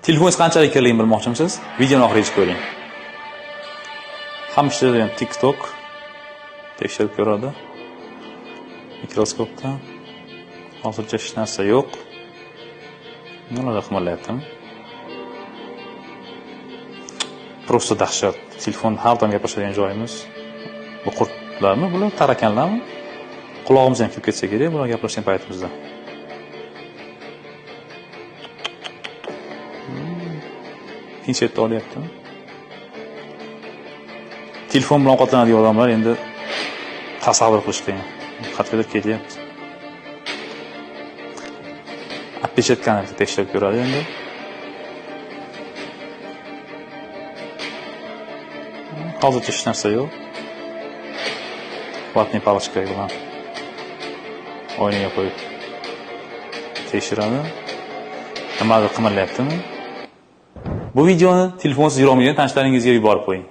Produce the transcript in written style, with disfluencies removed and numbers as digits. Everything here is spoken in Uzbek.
Telefoningiz qanchalik kirligini bilmoqchimisiz? Videoni oxirigacha ko'ring. Hamma ishlarda ham TikTok tekshirib ko'radi. Mikroskopda hozircha hech narsa yo'q. Nimalar qimirlayaptimi? Просто dahshat. Telefon har doim gaplashadigan joyimiz. Bu qurtlarmi bular, tarakanlarmi? Qulog'imiz ham kirib ketsa kerak bular gaplashgan paytimizda. Pinsetni olyaptimi? Telefon bilan ovqatlanadigan odamlar endi tasavvur qilish qiyin. Qayergadir ketyapti. Отпечаткani tekshirib ko'radi endi. Hozircha hech narsa yo'q. Vatniy palochka bilan oynaga qo'yib tekshiradi. Nimadir qimirlayaptimi? Bu videoni telefonsiz yurolmaydigan tanishlaringizga yuborib qo'ying.